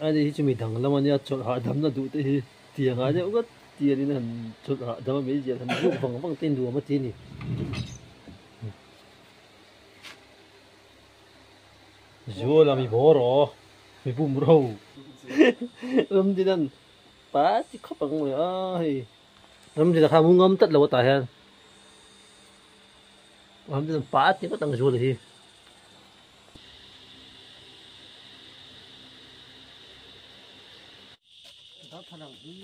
Ani hi chu mi danglam a nia chawlh hahdamna duh te hi tiang ah deuh ngawt tianin han chawlh hahdam a meizial han zuk vang vang te hi nuam a ti a ni. Zuala mi bawr aw mi bum ro Ramdina'n pa ti khawp ang le a hei Ramdina kha mu ngam tlat lo a tah hian Ramdina'n pa ti ngawt ang Zuala hi. Darthlalang hi.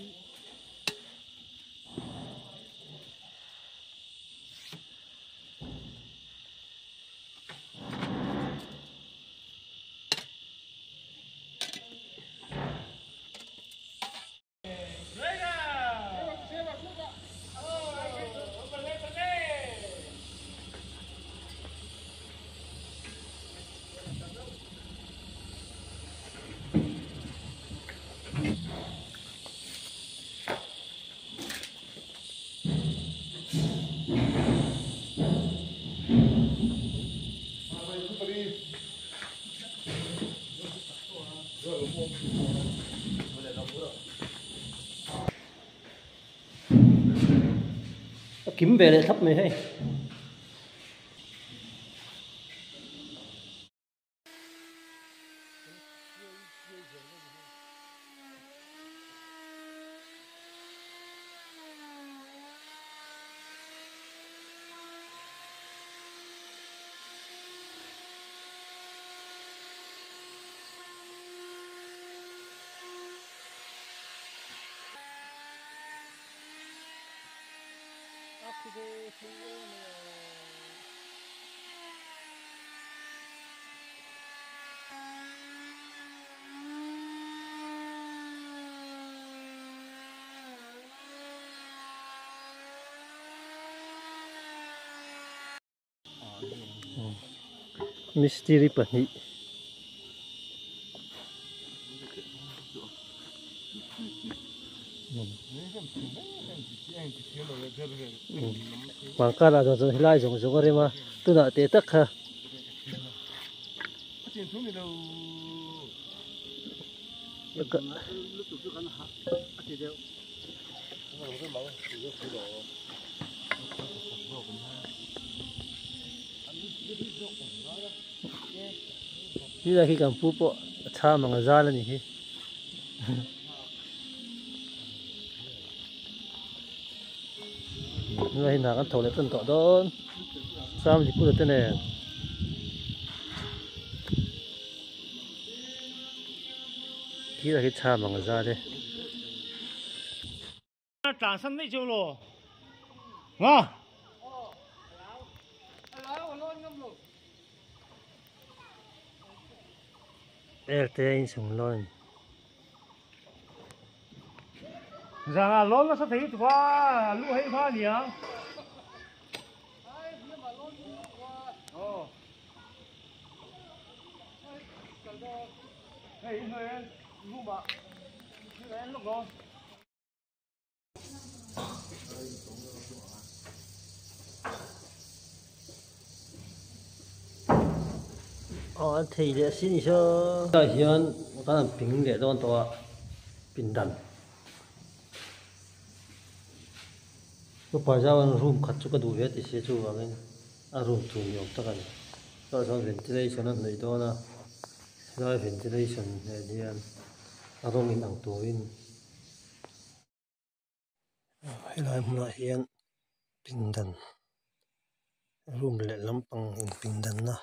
A kim ve leh thlap mai hei. Mistiri pahnih Pangkar ah chuan helai zawng zawng a rem a tunah teh tak kha. Tilai khi kan pu pawh a chham ang a zal a ni hi. Tunah hi hna kan tho leh tan tawh dawn Sam Lipula te nen. Tilai khi chham ang a zal e. Tlan san daih cheu lo nga. El te a inchung lawn. Zana lawn nasa thei lutuk a, lu hei hma ania. Hei lu ma luk dawn. Aw an thei leh a si ni saw. Tah hian kan han ping leh dawn tawh a pindan. Upa zau an room khat chu ka duh ve ti si chuvangin a room tur ni awm tak a ni. Tah chuan ventilation a hnawih dawn a, helai ventilation nen hian a rawng in ang turin. Helai hmunah hian pindan room leh lampang in pindanna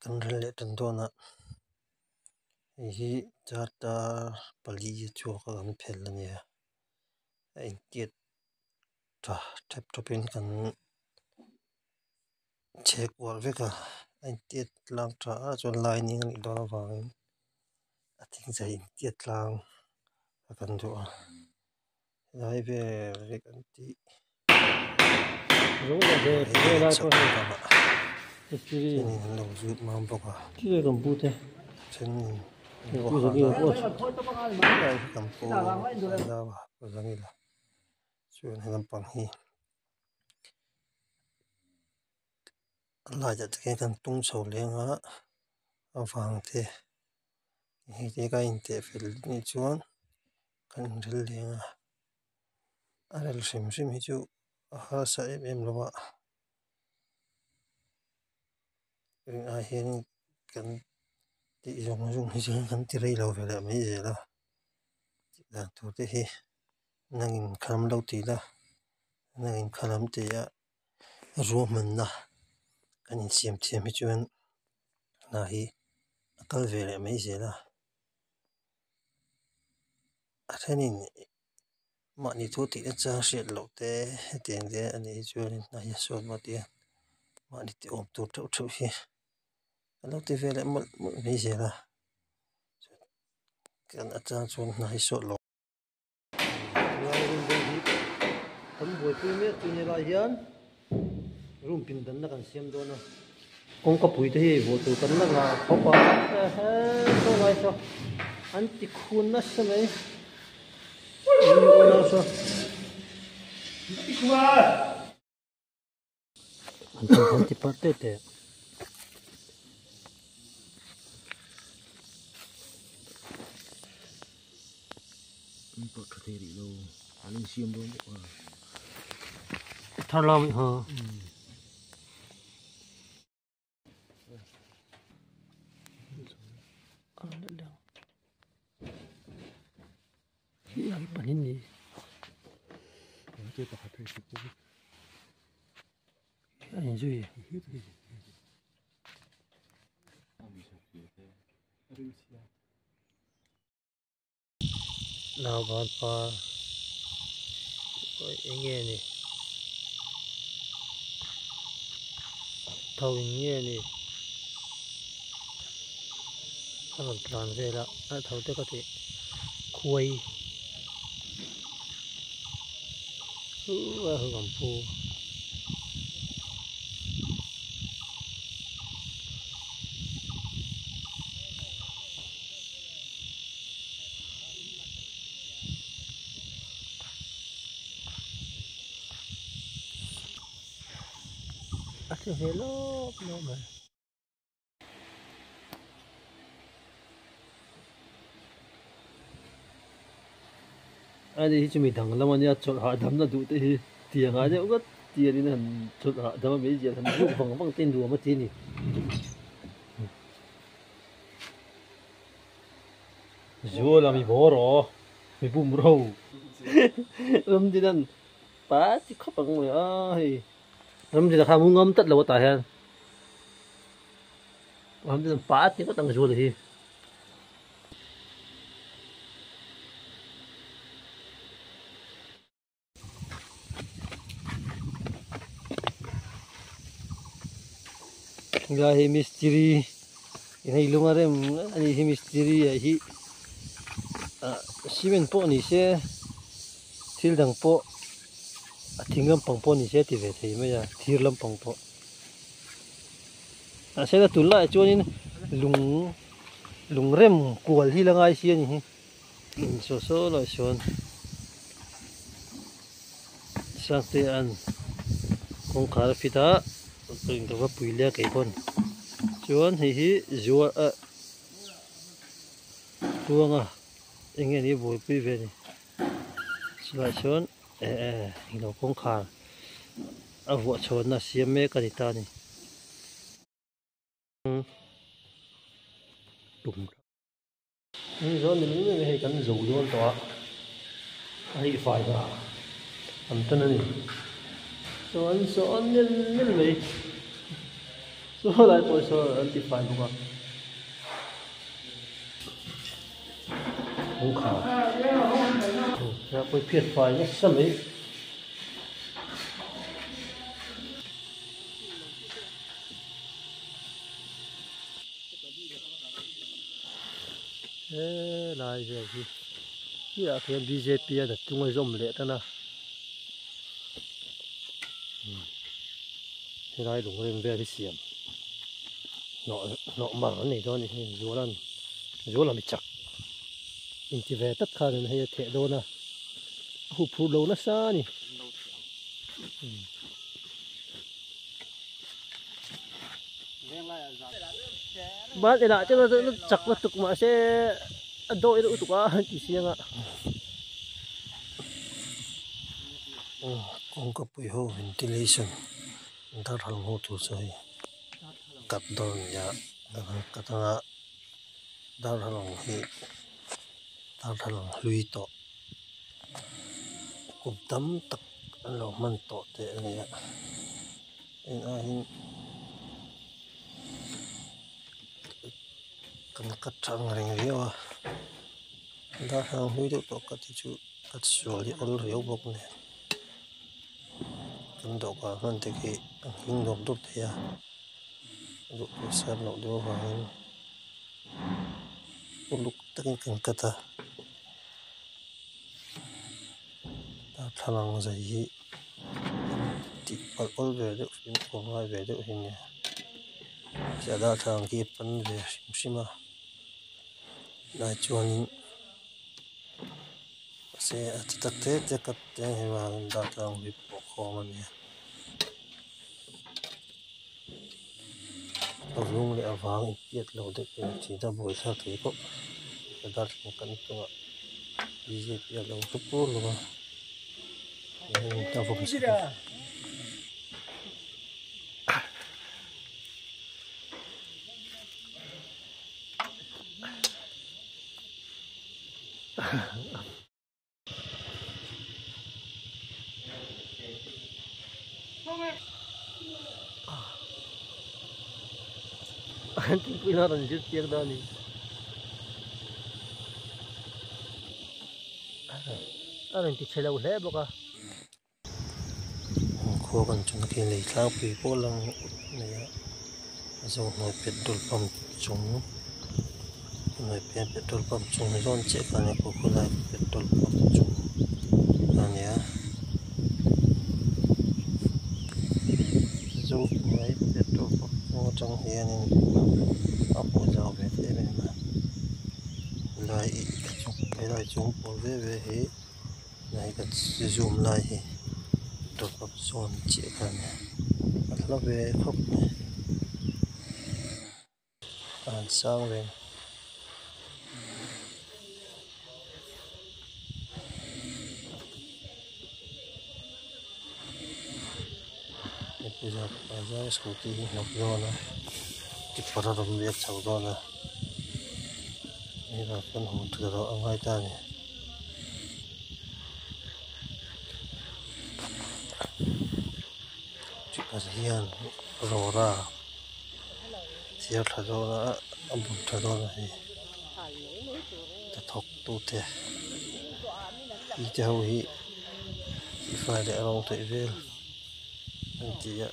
kan rel leh tan dawn a hei hi chartar pali a chhuak a kan phel a nia a intiat tha tep tawpin kan chhe kual vek a a intiat tlang tha a chuan lining a nih dawn avangin a thingzai intiat tlang a kan duh a helai vel hi kan tih thenin an lo zut mam bawk a thenin kan pu a zangila chuan he lampang hi. A laiah te khian kan tung chho leng a a vang te Hei te ka inteh fel nih chuan kan inrel leng a a rel hrim hrim hi chu a harsa em em lo a tunah hian kan tih zawng zawng hi chuan kan ti rei lo ve leh mai zel a tih dan tur te hi nangin khalam lo ti ila nangin khalam ti a ruahmanna kan insiam thiam hi chuan hna hi a kal ve leh mai zel a a thenin mahni thu tih na chang hriat loh te hetiang te a nih hi chuanin hna hi a sawn maw tia mahni tih awm tur theuh theuh hi a lo ti ve leh mawlh mawlh mai zel a kan atang chuan hna hi sawt lo. Kan buaipui mek chu helai hian room pindanna kan siam dawn a kawngka pui te hi vuah tur kan la ngah khawp a saw lai saw an ti khun nasa mai an ti parh teh teh. Thar lam ha. Nauban par eng nge ni tho in nge ni a rawn tlan vel a a tho te ka tih khuai a rawn pu. A che ve lawp lawp mai. Ani hi chu mi dang lam ania chawlh hahdamna duh te hi tiang ah deuh ngawt tianin han chawlh hahdam a meizial han zuk vang vang te nuam a ti a ni. Zuala mi bawr aw mi bum ro Ramdinan pa ti khawp ang mai a hei Ramdina kha mu ngam tlat lo a tah hian Ramdinan pa ti ngawt ang Zuala hi. Helai hi mistiri in hei lung a rem a ni hi mistiri ah hi ah cement pawh ni se thil dang pawh a thing lampang pawh ni se a ti ve thei mai a thir lampang pawh mahse a tunlaiah chuanin lung lung rem kual hi la ngai si a ni hi. Saw saw lai chuan Sangte an kawngkhar a fit a ka va pui leh a kei pawn chuan hei hi zuar ah tluanga eng nge ni buaipui ve ni chulaiah chuan eh englo kawngkhar a vuah chhawnna siam mek a ni ta a ni. Hei zawn ni mai mai hei kan zo dawn tawh a a hei fai dah an tan a ni chuan saw an nel nel mai saw lai pawh saw an ti fai bawk a kawngkhar pawh phiat fai nasa mai. Helai vel hi chiah khian bjp a hnachung a zawm leh tan a helai lungrem vel hi siam hnawh hnawh mar an nei dawn a ni hei zualan zuala mi chak inti ve tak khan hei a theh dawn a a huphurh lo nasa a ni. Ban elah te chuan chak lutuk mahse a dawi deuh lutuk a an ti siang a. Kawngka pui ho ventilation darthlalang ho tur chu hei cut dawn a ni a cut anga darthlalang hi darthlalang hlui tawh kum tam tak an lo hman tawh teh a ni a heng aiin kan cut tha ang reng viau a darthlalang hlui deuh tawh cut hi chu cut sual hi a awl riau bawk nen kan dawhkan hman te khi a nghing dawp dawp thei a duh pawh san loh deuh avangin uluk takin kan cut a darthlalang zai hi tih palh awl ve deuh fimkhur ngai ve deuh hi a nia a darthlalang khi a pan ve hrim hrim a tunah chuanin mahse a ti tak te te cut te ang hi vangin darthlalang hi pawh khawm a nia a vung leh a vang intiat lo deuh te thin a buaithlak thei khawp a darthlalang kan chungah bjp a lo hlu pur lo a a vawm chhe bawk. Thingpui hnar an zir chiang dawn a ni. A rawn ti chhe lo hle bawk a. Khua kan chuna khi lei tlangpui pawh lang mai a, a zawng hnuai petrol pump chung hnuai pian petrol pump chung zawn chiah kha a nia khu khawlai petrol pump chung a nia zohnuai petrol pump chung atang hianin a hmuh zau ve em em a helai ih helai chung pawl ve ve hi. Helai ka zoom lai hi petrol pump zawn chiah kha a nia a hla ve khawp mai a han sang ve a scooty hi hnawk dawn a tipper a rawn biak chho dawn a hei kan hmu tha lo a ngai ta a ni. Tipper hian rawra thiar tha dawn a a bun tha dawn a hei hnathawk tute mite ho hi tihfai leh rawng theih vel an ti a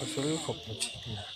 a fel khawp mai thin a.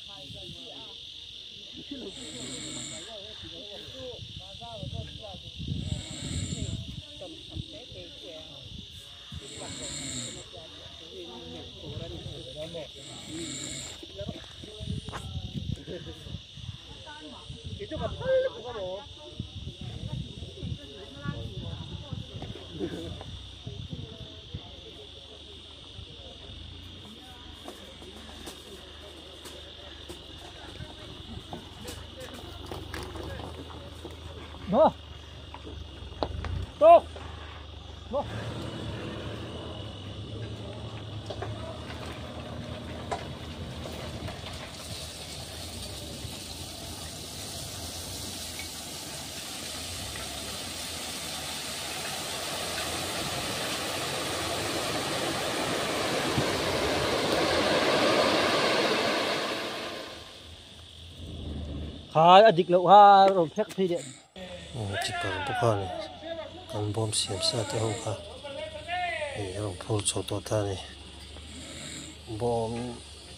Khai a dik loh kha rawn phek phei leh. Tipper bawk a ni kan bawm siam sa te ho kha hei a rawn phur chho tawh ta a ni bawm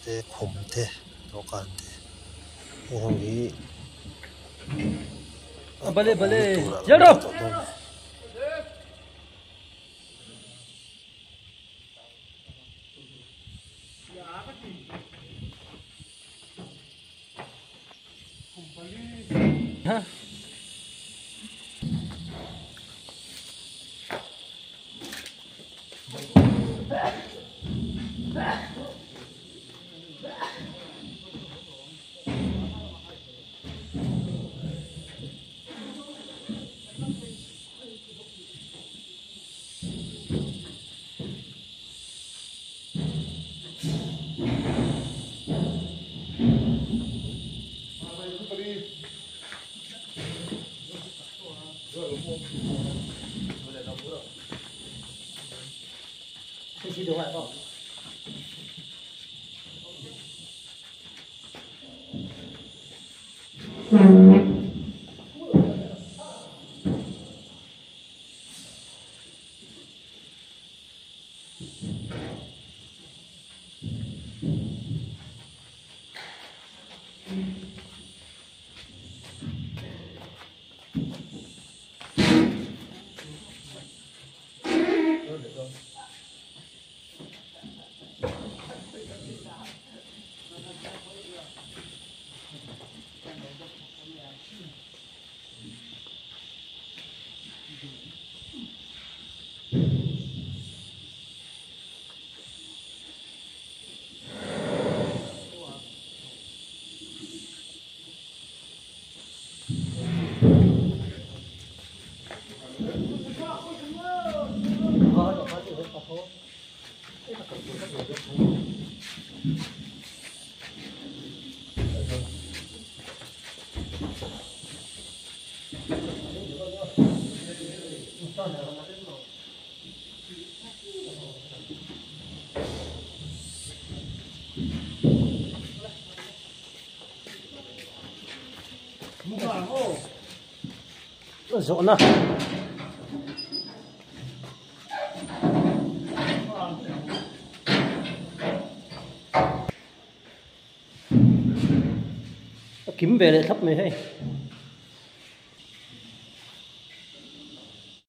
te khum te dawhkan te heng ho hi a bale bale zel rawh. Zawhna a kim ve leh thlap mai hei.